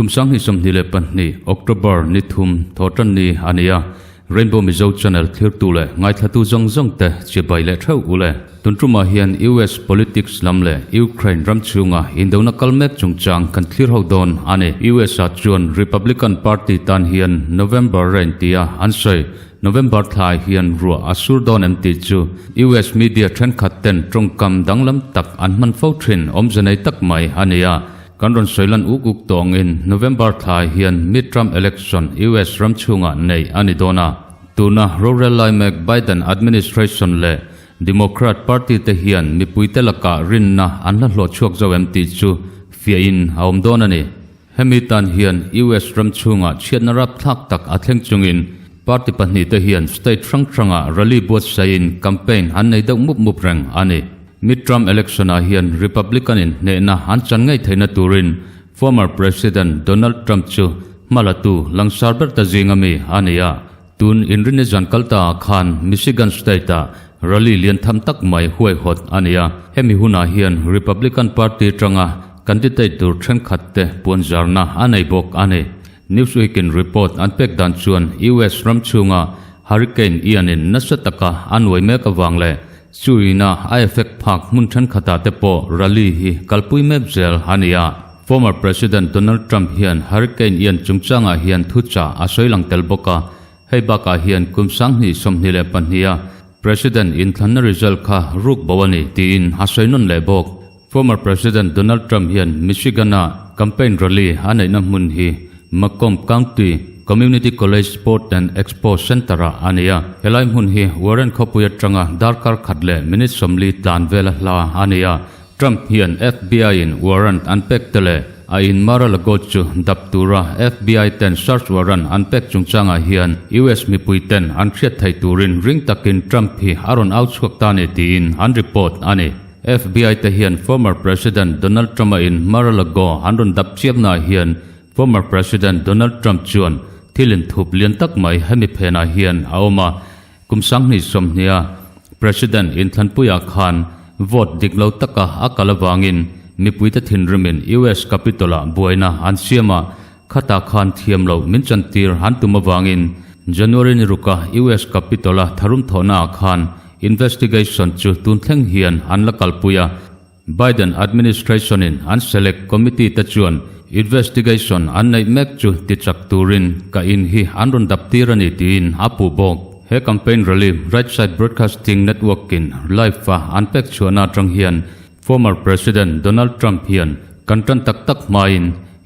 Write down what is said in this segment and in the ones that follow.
Kum 2022 October ni thum thawhtan ni a ni a, Rainbow Mizo Channel thlirtu leh ngaithlatu zawng zawng te chibai leh theuh u le. Tun tumah hian US politics lam leh Ukraine ram chhunga indona kal mek chungchang kan thlir ho dawn a ni. US ah chuan Republican Party tan hian November rain tia an sawi. November thlai hian ruah a sur dawn em tih chu US media thenkhat ten tawngkam danglam tak an hman fo thin awmze nei tak mai a ni a. Kan rawn sawi lan uk uk tawngin November thlai hian midterm election US ram chhungah neih a ni dawn a. Tuna rorel lai mek Biden administration leh Democrat party te hian mipuite lakah rinna an hla hlawh chhuak zo em tih chu fiahin a awm dawn a ni. Hemi tan hian US ram chhungah chhiatna rapthlak tak a thleng chungin party pahnihte hian state hrang hrangah rally buatsaihin campaign an nei deuh mup mup reng a ni. Midterm election-ah hian Republican-in hnehna an chan ngei theihna turin former President Donald Trump chu hmalatu langsar ber ta zinga mi a ni a. Tun inrinni zan kal ta ah khan Michigan State-ah rally lian tham tak mai huaihawt a ni a. Hemi hunah hian Republican Party atanga candidate tur thenkhat te puanzarna a nei bawk a ni. Newsweek-in report an pek dan chuan US ram chhunga Hurricane Ian-in nasa taka a nuai mek avang leh chuina a effect phak hmun thenkhatah te pawh rally hi kalpui mek zel a ni a. Former President Donald Trump hian Hurricane Ian chungchangah hian thuchah a sawi lang tel bawk a, hei bakah hian kum 2022 a President inthlanna result kha ruk bo a ni tiin a sawi nawn leh bawk. Former President Donald Trump hian Michigan-a campaign rally a neihna hmun hi Macomb County Community College Sport and Expo Center-ah a ni a, helai hmun hi Warren khawpui atanga darkar khat leh minute 40 tlan vela hla a ni a. Trump hian FBI-in warrant an pek te leh a in Mar-a-Lago chu dap tura FBI ten search warrant an pek chungchangah hian US mipui ten an hriat theih turin ring takin Trump hi a rawn au chhuak ta ni tiin an report a ni. FBI te hian former President Donald Trump-a in Mar-a-Lago an rawn dap chiaknaah hian former President Donald Trump chuan thil inthup lian tak mai hemi phenah hian a awm a, Kum 2020 a President inthlanpuiah khan vote dik lo taka a kal avangin mipuite thinrimin US Capitol-ah buaina an siam a, khatah khan thiam loh min chantir an tum avangin January ni ruka US Capitol-a tharum thawhnaah khan investigation chu tun thleng hian an la kalpui a. Biden administration-in an select committee te chuan investigation an neih mek chu tichak turin ka in hi an rawn dap tir a ni tiin a puh bawk. He campaign rally Right Side Broadcasting Network-in live-a an pek chhuahna atang hian former President Donald Trump hian kan tan tak tak hmain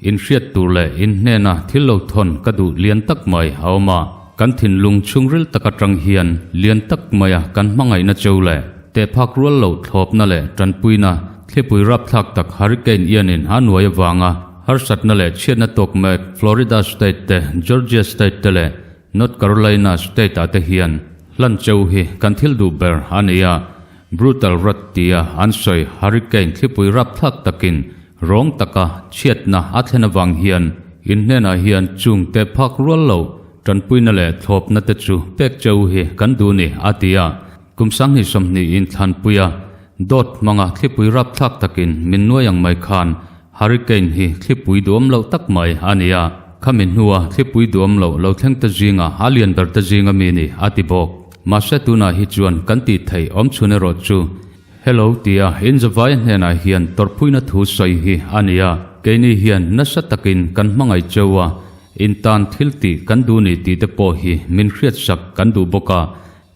inhriat tur leh inhnena thil lo thawn ka duh lian tak mai a awm a, kan thinlung chhungril tak atang hian lian tak maia kan hmangaihna cheu leh Teh phak rual loh thlawpna leh tanpuina thlipui rapthlak tak Hurricane Ian-in a nuai avanga harsatna leh chhiatna tawk mek Florida State te, Georgia State te leh North Carolina State-ah te hian hlan cheu hi kan thil duh ber a ni a. Brutal rat tia an sawi Hurricane thlipui rapthlak takin rawng taka chhiatna a thlen avang hian in hnenah hian chung teh phak rual loh tanpuina leh thlawpna te chu pek cheu hi kan duh ni, a ti a. Kum 2020 in thlanpui a, dawt hmanga thlipui rapthlak takin min nuai ang mai khan Hurricane hi thlipui duam loh tak mai a ni a, khami hnua thlipui duam loh lo thleng ta zinga a lian ber ta zinga mi ni a ti bawk. Mahse tunah hi chuan kan tih theih awm chhun erawh chu Hello tia inzavai hnenah hian tawrhpuina thu sawi hi a ni a, keini hian nasa takin kan hmangaih cheu a, in tan thil tih kan duh ni tih te pawh hi min hriatsak kan duh bawk a,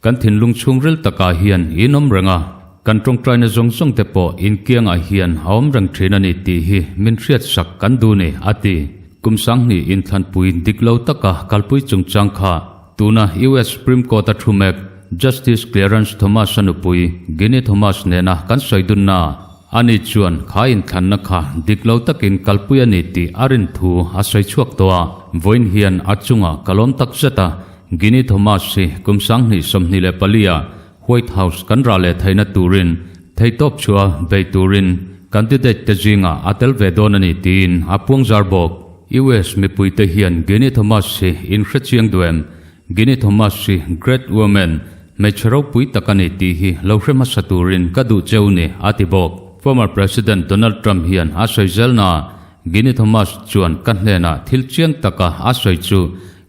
Kan thinlung chhungril takah hian in awm reng a, kan tawngtaina zawng zawng te pawh in kiangah hian a awm reng thin a ni tih hi min hriatsak kan duh ni, a ti. Kum 2000 inthlanpui dik lo taka kalpui chungchang kha tuna US Supreme Court-a thu mek Justice Clarence Thomas-a nupui Ginni Thomas nena kan sawi dunna ani chuan kha inthlanna kha dik lo takin kalpui a ni tih a rin thu a sawi chhuak tawh a. Vawiin hian a chungah ka lawm tak zet a, Ginni Thomas hi kum 2024 ah White House kan rah leh theihna turin theihtawp chhuah bei turin candidate te zingah a tel ve dawn a ni tiin a puang zar bawk. US mipuite hian Ginni Thomas hi in hrechiang duh em? Ginni Thomas hi great woman, hmeichhe ropui tak a ni tih hi lo hre hmasa turin ka duh cheu ni, a ti bawk. Former President Donald Trump hian a sawi zelna. Ginny Thomas chuan ka hnenah thil chiang taka a sawi chu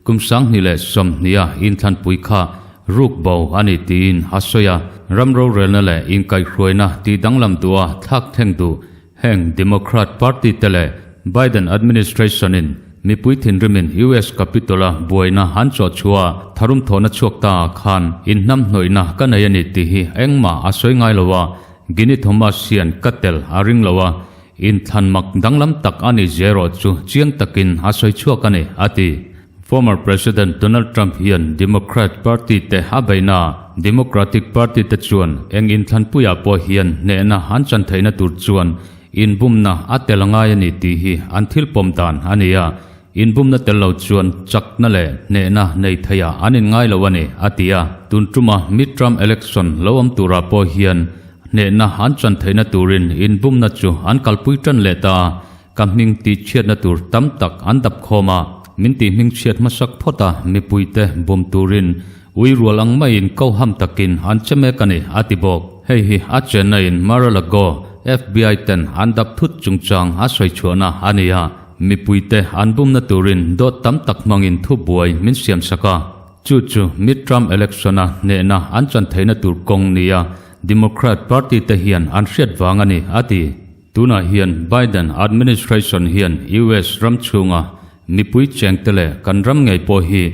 kum 2020-a inthlanpui kha ruk bo a ni tiin a sawi a. Ram rorelna leh inkaihhruaina tih danglam duha thlak thleng duh Heng Democrat Party te leh Biden administration in mipui thinrimin US Capitol a buaina an chawh chhuah a, tharum thawhna chhuak ta ah khan inhnamhnawihna ka nei a ni tih hi engmah a sawi ngai lo a, Ginny Thomas hian ka tel a ring lo a, inthlan mak danglam tak a ni zia erawh chu chiang takin a sawi chhuak a ni, a ti. Former President Donald Trump hian Democrat Party te a beihna ah Democratic Party te chuan eng inthlanpuiah pawh hian hnehna an chan theihna tur chuan inbumna a tel a ngai a ni tih hi an thil pawm dan a ni a, inbumna tel lo chuan chakna leh hnehna nei theiah an inngai lo a ni, a ti a. Tun tuma midterm election lo awm turah pawh hian hnehna an chan theihna turin inbumna chu an kalpui tan leh ta a, Ka hming tih chhiatna tur tam tak an dap khawm a, min tih hming chhiat hmasak phawt a, mipuite bum turin ui rual ang maiin ko ham takin an che mek a ni, a ti bawk. Hei hi a chenna in Mar-a-Lago FBI ten an dap thut chungchang a sawi chhuahna a ni a, mipuite an bumna turin dawt tam tak hmangin thubuai min siam sak a, chu chu midterm election-a hnehna an chan theihna tur kawng nia Democrat party te hian an hriat vang a ni, a ti. Tunah hian Biden administration hian US ram chhunga mipui chengte leh kan ram ngei pawh hi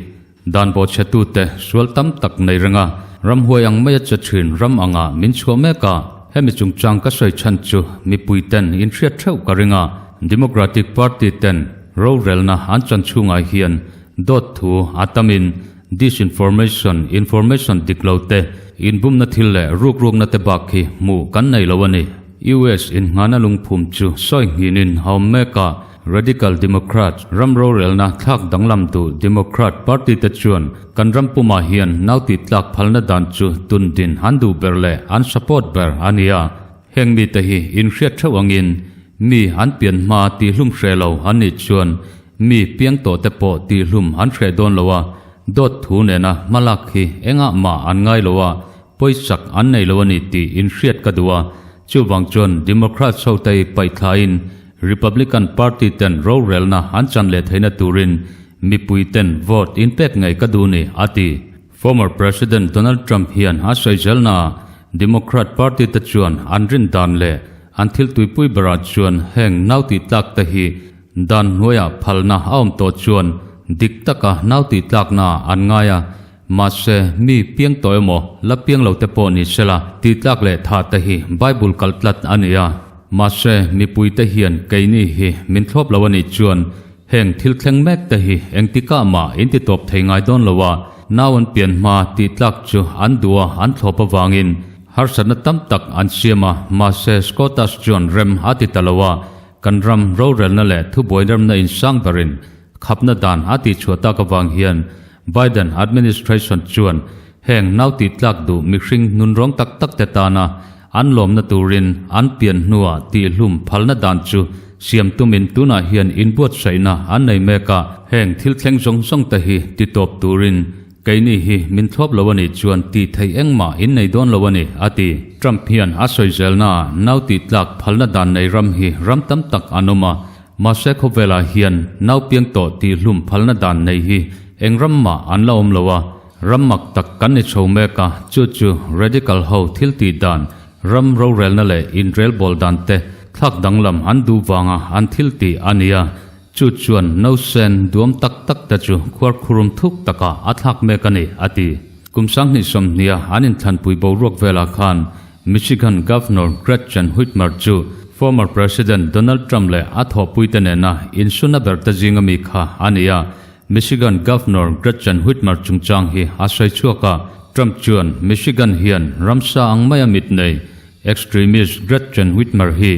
dan bawhchhetute sual tam tak nei renga ramhuai ang maia che thin ram anga min chhuah mek a. Hemi chungchang ka sawi chhan chu mipui ten inhriat theuh ka ring a, Democratic Party ten rorelna an chan chhungah hian dawt thu a tamin disinformation, information dik lo te, inbumna thil leh rukrukna te bak hi hmuh kan nei lo a ni. US in nghana lungphum chu sawi nghinin a awm mek a, Radical Democrats ram rorelna thlak danglam duh Democrat Party te chuan kan ram pumah hian nau tih tlak phalna dan chu tun din an duh ber leh an support ber a ni a. Heng mite hi inhriat theuh angin mi an pian hma tihhlum hreh lo an nih chuan mi piang tawh te pawh tihhlum an hreh dawn lo a, dawt thu nena hmalak hi engah mah an ngai lo a, Pawisak an nei lo a ni tih inhriat ka duh a, chuvang chuan Democrats ho te paih thlain Republican Party ten rorelna an chan leh theihna turin mipui ten vote inpek ngei ka duh ni, a ti. Former President Donald Trump hian a sawi zelnaah Democrat Party te chuan an rin dan leh an thil tuipui berah chuan heng nau tih tlak te hi dan hnuaiah phalna a awm tawh chuan dik taka nau tih tlaknaah an ngai a, Mahse, mi piang tawh emaw, la piang lo te pawh ni sela, tih tlak leh tha te hi Bible kalh tlat a ni a. Mahse, mipui te hian keini hi min thlawp lo a nih chuan heng thil thleng mek te hi engtikah mah in ti tawp thei ngai dawn lo a, nau an pian hma tih tlak chu an duh a an thlawp avangin harsatna tam tak an siam a, mahse Scotus chuan rem a ti ta lo a, kan ram rorelna leh thubuai remna insang berin khapna dan a tihchhuah tak avang hian Biden administration chuan heng nau tih tlak duh mihring nunrawng tak tak te tana an lawmna turin an pian hnuah tihhlum phalna dan chu siam tumin tunah hian inbuatsaihna an nei mek a, heng thil thleng zawng zawng te hi ti tawp turin keini hi min thlawp lo a nih chuan tih theih engmah in nei dawn lo a ni, a ti. Trump hian a sawi zelnaah nau tih tlak phalna dan nei ram hi ram tam tak an awm a, Mahse khawvelah hian nau piang tawh tih hlum phalna dan nei hi eng ram mah an la awm lo a, ram mak tak kan ni chho mek a, chu chu radical ho thil tih dan, ram rorelna leh inrelbawl dan te thlak danglam an duh vanga an thil tih a ni a, chu chuan nausen duam tak tak te chu khuarkhurum thuk takah a thlak mek a ni, a ti. Kum 2020 a an inthlanpui boruak velah khan Michigan Governor Gretchen Whitmer chu former President Donald Trump leh a thawhpuite nena insuna ber te zinga mi kha a ni a. Michigan Governor Gretchen Whitmer chungchang hi a sawi chhuak a, Trump chuan Michigan hian ramsa ang maia mit nei extremist Gretchen Whitmer hi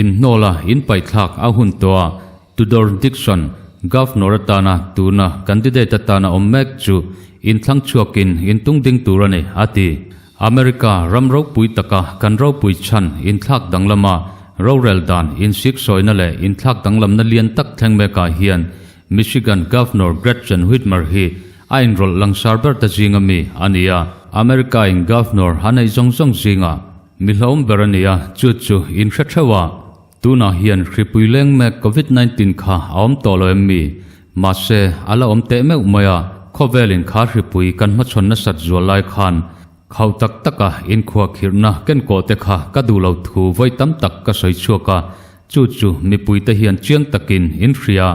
inhnawla inpaihthlak a hun tawh a, Tudor Dixon, Governor atana tuna candidate atana awm mek chu inthlang chhuakin intung ding tur a ni, a ti. America ram ropui taka kan ropui chhan inthlak danglama rorel dan insiksawina leh inthlak danglamna lian tak thleng mekah hian Michigan Governor Gretchen Whitmer hi a inrawlh langsar ber ta zinga mi a ni a. America-in Governor a neih zawng zawng zingah mi hlauhawm ber a ni a, chu chu inhre theuh a. Tunah hian hripui leng mek Covid 19 kha a awm tawh lo em mi? Mahse, a la awm teh meuh mai a, khawvelin kha hripui kan hmachhawn nasat zual lai khan khauh tak taka inkhuahkhirhna kenkawh te kha ka duh lo thu vawi tam tak ka sawi chhuak a, chu chu mipuite hian chiang takin in hria.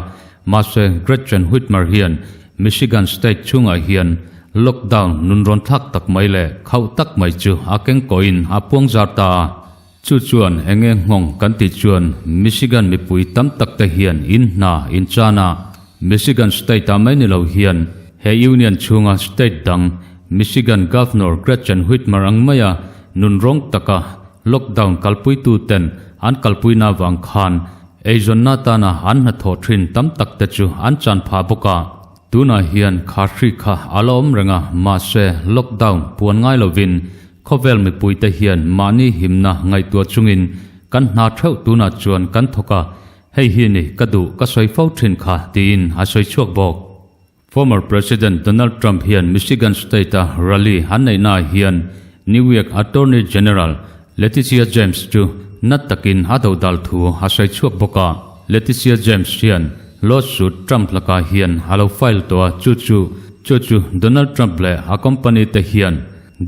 Mahse, Gretchen Whitmer hian Michigan state chhungah hian lockdown nunrawn thlak tak mai leh khauh tak mai chu a kengkawhin a puangzar ta a. Chu chuan enge nghawng kan tih chuan Michigan mipui tam tak te hian in hna in chan a, Michigan state ah mai ni lo hian he union chhunga state dang Michigan Governor Gretchen Whitmer ang maia nunrawng taka lockdown kalpuitu ten an kalpuina vang khan eizawnna tana an hnathawh thin tam tak te chu an chan phah bawk a. Tunah hian kha hri kha a la awm reng a, mahse lockdown puan ngai lovin Khawvel mipuite hian mahni himna ngaihtuah chungin kan hna theuh tunah chuan kan thawk a, hei hi ni ka duh ka sawi fo thin kha tiin a sawi chhuak bawk. Former President Donald Trump hian Michigan State-a rally an neihnaah hian New York Attorney General Letitia James chu nat takin a dodal thu a sawi chhuak bawk a. Letitia James hian lawsuit Trump lakah hian a lo file tawh a, chu chu chu chu Donald Trump leh a company te hian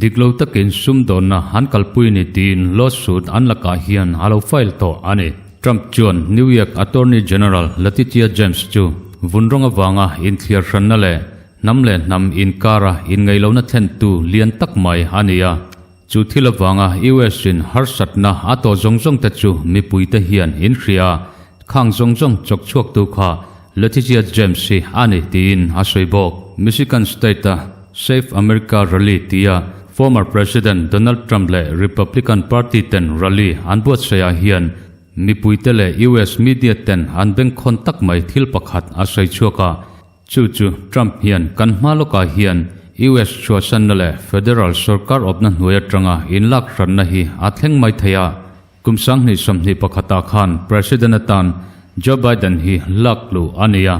Dik lo takin sumdawnna an kalpui ni tiin lawsuit an lakah hian a lo file tawh a ni. Trump chuan New York Attorney General Letitia James chu vun rawng avanga inthliar hranna leh hnam leh hnam inkara inngaihlohna thlentu lian tak mai a ni a. Chu thil avanga US in harsatna a tawh zawng zawng te chu mipuite hian inhria a, khang zawng zawng chawk chhuaktu kha Letitia James hi a ni tiin a sawi bawk. Michigan State-a Save America Rally tia former President Donald Trump leh Republican Party ten rally an buatsaihah hian mipuite leh US media ten an bengkhawn tak mai thil pakhat a sawi chhuak a, chu chu Trump hian kan hma lawkah hian US chhuahsanna leh federal sorkar awpna hnuai atanga inlak hranna hi a thleng mai thei a. Kum 2021ah khan President atan Joe Biden hi lak luh a ni a,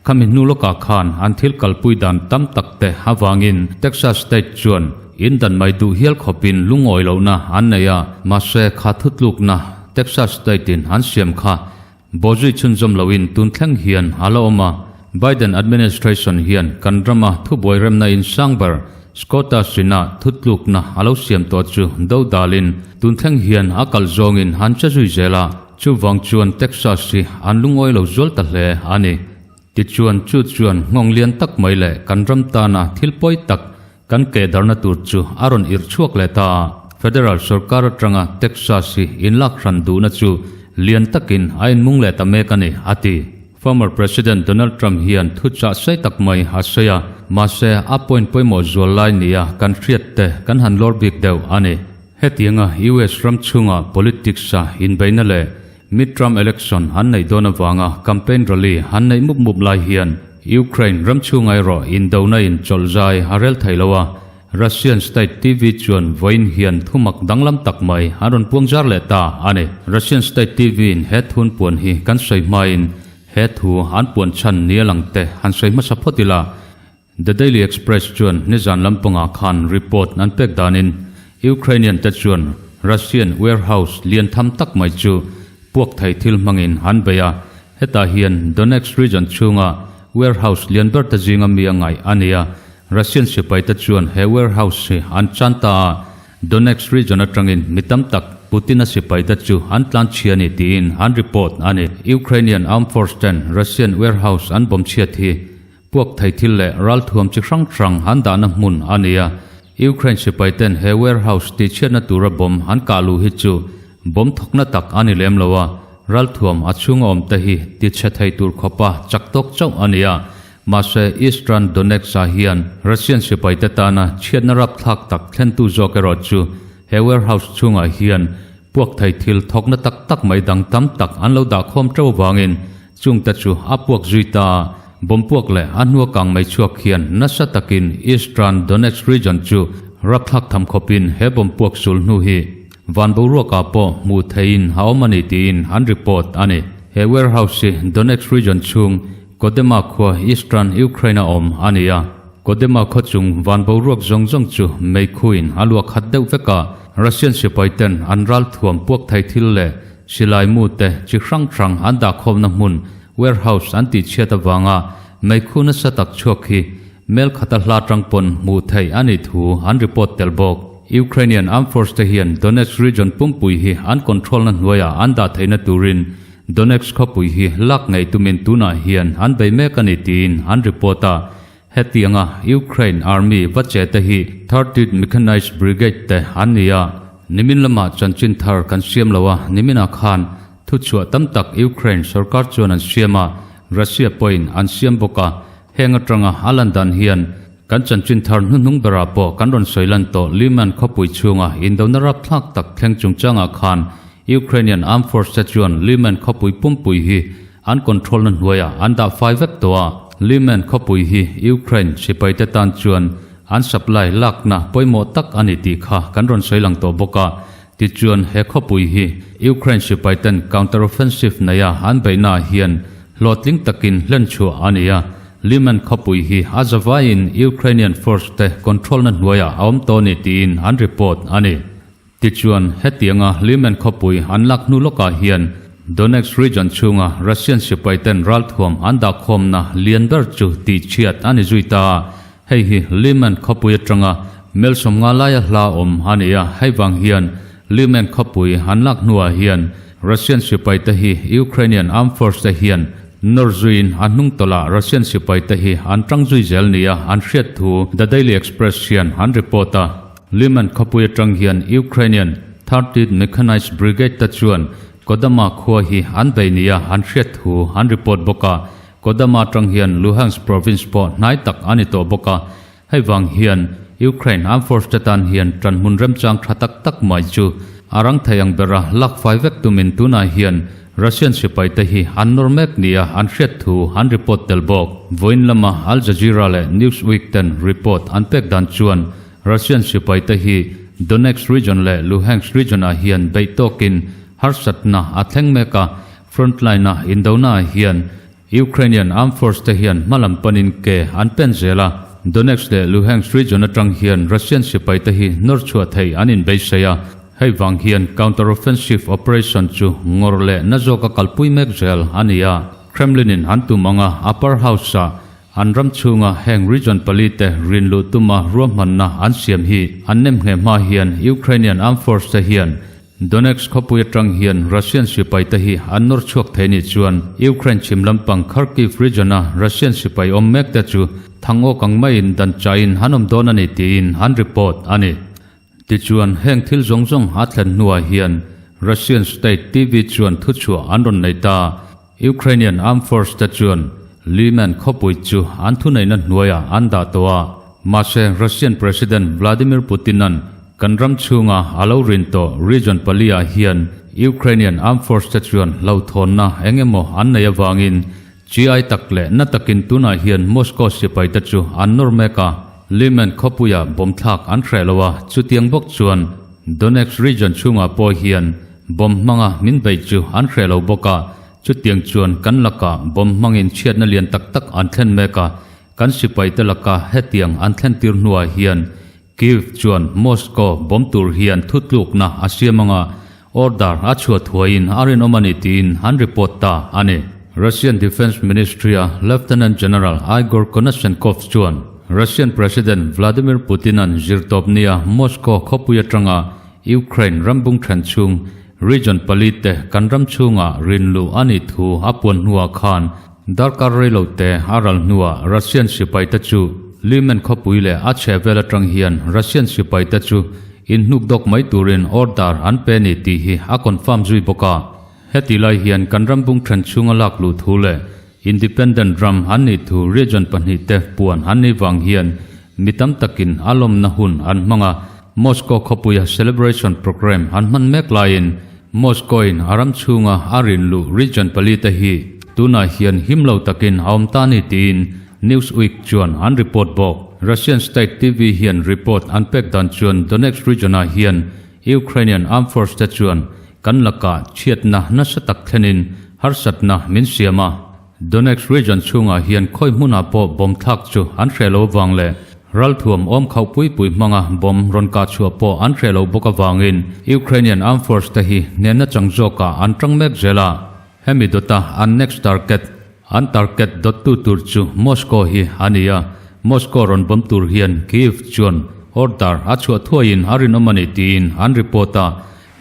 khami hnu lawkah khan an thil kalpui dan tam tak te avangin Texas state chuan in dan mai duh hial khawpin lungawi lohna an nei a, mahse kha thutlukna Texas state in an siam kha Bawzui chhunzawm loin tun thleng hian a la awm a, Biden administration hian kan rama thubuai remna in sang ber Scota Sina thutlukna a lo siam tawh chu do dalin tun thleng hian a kal zawngin an che zui zel a, chuvang chuan Texas hi an lungawi lo zual ta hle a ni. Tichuan chu chuan nghawng lian tak mai leh kan ram tana thil pawi tak Kan kehdarna tur chu a rawn irh chhuak leh ta a, Federal sorkar atanga Texas hi inlak hran duhna chu lian takin a inmung leh ta mek a ni, a ti. Former President Donald Trump hian thuchah sei tak mai a sawi a, mahse a point pawimawh zual lai nia kan hriat te kan han lawr bik deuh a ni. Hetianga US ram chhunga politics-a inbeihna leh Mid-term election an neih dawn avanga campaign rally an neih mup mup lai hian Ukraine ram chhunga erawh indona in chawlh zai a rel thei lo a, Russian state TV chuan vawiin hian thumak danglam tak mai an rawn puang zar leh ta a ni. Russian state TV in he thun puan hi kan sawi hmain he thu an puan chhan nia lang te han sawi hmasa phawt ila, The Daily Express chuan nizan lampangah khan report an pek danin Ukrainian te chuan Russian warehouse lian tham tak mai chu puak thei thil hmangin an bei a, hetah hian Donetsk region chhunga warehouse lian ber te zinga mi a ngaih a ni a, Russian sipai te chuan he warehouse hi an chan ta a, Donetsk region atangin mi tam tak Putin-a sipai te chu an tlan chhia a ni tiin an report a ni. Ukrainian armed force ten Russian warehouse an bomb chhiat hi Puak thei thil leh ralthuam chi hrang hrang an dahna hmun a ni a, Ukraine sipai ten he warehouse tihchhiatna tura bomb an kah luh hi chu bomb thawkna tak a ni lem lo a, ralthuam a chhunga awm te hi tichhe thei tur khawpa chak tawk chauh a ni a, mahse Eastern Donetsk-ah hian Russian sipai te tana chhiatna rapthlak tak thlentu zawk erawh chu he warehouse chhungah hian puak thei thil thawkna tak tak mai dang tam tak an lo dahkhawm teuh avangin Chungte chu a puak zui ta a, bomb puak leh a hnua kang mai chhuak hian nasa takin Eastern Donetsk region chu rapthlak tham khawpin he bomb puak sul hnu hi van boruakah pawh hmuh theihin a awm a ni tiin an report a ni. He warehouse hi Donetsk region chhung Kodema khua Eastern Ukraine-a awm a ni a, Kodema khaw chung van boruak zawng zawng chu meikhuin a luah khat deuh vek a, Russian sipaiten an ralthuam puak thei thil leh. Silai mu te chi hrang hrang an dahkhawmna hmun warehouse an tihchhiat avanga meikhu nasa tak chhuak hi mel khata hla tang pawn hmuh theih a nih thu an report tel bawk. Ukrainian Armed Force te hian Donetsk region pumpui hi an control na hnuaiah an dah theihna turin Donetsk khawpui hi lak ngei tumin tunah hian an bei mek a ni tiin an report a. Hetianga Ukraine Army va che te hi 30th Mechanized Brigade te an ni a, nimin lamah chanchin thar kan siam lo a, niminah khan thuchhuah tam tak Ukraine sorkar chuan an siam a, Russia pawhin an siam bawk a, heng atanga a lan dan hian kan chanchin thar hnuhnung berah pawh kan rawn sawi lan tawh Lyman khawpui chhunga indona rapthlak tak thleng chungchangah khan Ukrainian Armed Force te chuan Lyman khawpui pumpui hi An control na hnuaiah an dah fai vek tawh a, Lyman khawpui hi Ukraine sipaite tan chuan an supply lakna pawimawh tak a ni tih kha kan rawn sawi lang tawh bawk a. Tichuan he khawpui hi Ukraine sipaiten counter-offensive neia an beihnaah hian hlawhtling takin hlen chhuah a ni a, Lyman khawpui hi a zavaiin Ukrainian force te control na hnuaiah a awm tawh a ni tiin an report a ni. Tichuan, hetianga Lyman khawpui an lak hnu lawkah hian Donetsk region chhunga Russian sipaiten ralthuam an dahkhawmna lian ber chu tihchhiat a ni zui ta a. Hei hi Lyman khawpui atanga mel 50 laia hla awm a ni a, hei vang hian Lyman khawpui an lak hnuah hian Russian sipaite hi Ukrainian Armed Force te hian nawr zuiin a hnung tawlah Russian sipaite hi an tang zui zel nia an hriat thu The Daily Express hian an report a. Lyman khawpui atang hian Ukrainian 30th Mechanized Brigade te chuan Kodama khua hi an bei nia an hriat thu an report bawk a, Kodama atang hian Luhansk province pawh hnai tak a ni tawh bawk a, hei vang hian Ukraine Armed Force te tan hian tanhmun remchang tha tak tak mai chu a rang thei ang bera lak fai vek tumin tunah hian Russian sipai te hi an nawr mek nia an hriat thu an report tel bawk. Vawiin lama Al Jazeera leh Newsweek ten report an pek dan chuan Russian sipaite hi Donetsk region leh Luhansk region-ah hian beih tawkin harsatna a thleng mek a, frontline-a indonaah hian Ukrainian armed force-te hian hmalam panin ke an pen zel a, Donetsk leh Luhansk region atang hian Russian sipaite hi nawr chhuah thei an inbeisei a, hei vang hian counter-offensive operation chu ngawr leh na zawka kalpui mek zel a ni a, Kremlin-in an tum anga upper house-ah An ram chhunga heng region palite rin luh tuma ruahmanna an siam hi an nem ngheh hma hian Ukrainian Armed Force te hian Donetsk khawpui atang hian Russian sipai te hi an nawr chhuak thei nih chuan Ukraine chhim lampang Kharkiv region a Russian sipai awm mek te chu thang awk ang maiin dan chaiin an awm dawn a ni tiin an report a ni. Tichuan heng thil zawng zawng a thlen hnuah hian Russian State TV chuan thuchhuah an rawn nei ta. Ukrainian Armed Force te chuan Lyman khawpui chu an thuneihna hnuaiah an dah tawh a, mahse Russian President Vladimir Putin-a'n kan ram chhunga a lo rin tawh region pali-ah hian Ukrainian Armed Force te chuan hlauhthawnna eng emaw an nei avangin chi-ai tak leh na takin tunah hian Moscow sipai te chu an nawr mek a, Lyman khawpuia bomb thlak an hreh lo a, chutiang bawk chuan Donetsk region chhungah pawh hian Bomb hmanga min bei chu an hreh lo bawk a, chutiang chuan kan lakah bomb hmangin chhiatna lian tak tak an thlen mek a, kan sipaite laka hetiang an thlen tir hnuah hian Kyiv chuan Moscow bomb tur hian thutlukna a siam anga order a chhuah thuaiin a rinawm a ni tiin an report ta a ni. Russian Defence Ministry-a Lieutenant General Igor Konashenkov chuan Russian President Vladimir Putin-a'n zirtawpnia Moscow khawpui atanga Ukraine rambung then chhung region pali te kan ram chhungah rin luh a nih thu a puan hnuah khan darkar reilo te a ral hnuah Russian sipai te chu Lyman khawpui leh a chheh vel atang hian Russian sipai te chu inhnuk dawk mai turin order an pe ni tih hi a confirm zui bawk a. Heti lai hian kan rambung then chhunga lak luh thu leh Independent ram an nih thu region pahnihte puan an nih vang hian mi tam takin a lawmna hun an hmang a, Moscow khawpuia celebration programme an hman mek laiin Moscow-in a ram chhunga a rin luh region palite hi tunah hian him lo takin a awm ta ni tiin Newsweek chuan an report bawk. Russian state TV hian report an pek dan chuan Donetsk region-ah hian Ukrainian armed force te chuan kan lakah chhiatna nasa tak thlenin harsatna min siam a. Donetsk region chhungah hian khawi hmunah pawh bomb thlak chu an hreh lo vang leh Ralthuam awm khauh pui pui hmanga bomb rawn kah chhuah pawh an hreh loh bawk avangin Ukrainian Armed Force te hi hnenna chang zawkah an tang mek zel a. Hemi dawta an next target, an target dawttu tur chu Moscow hi a ni a, Moscow rawn bomb tur hian Kyiv chuan order a chhuah thuaiin a rinawm a ni tiin an report a.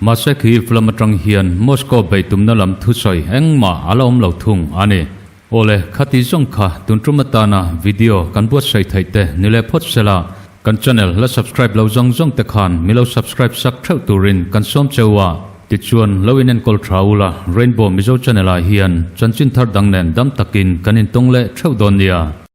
Mahse Kyiv lam atang hian Moscow beihtumna lam thusawi engmah a la awm lo thung a ni. Awle, khati zawng kha tun tum atana video kan buatsaih theih te ni leh phawt sela, kan channel la subscribe lo zawng zawng te khan mi lo subscribe sak theuh turin kan sawm cheu a, tichuan lo in enkawl tha ula Rainbow Mizo channel ah hian chanchin thar dang nen dam takin kan intawng leh theuh dawn nia.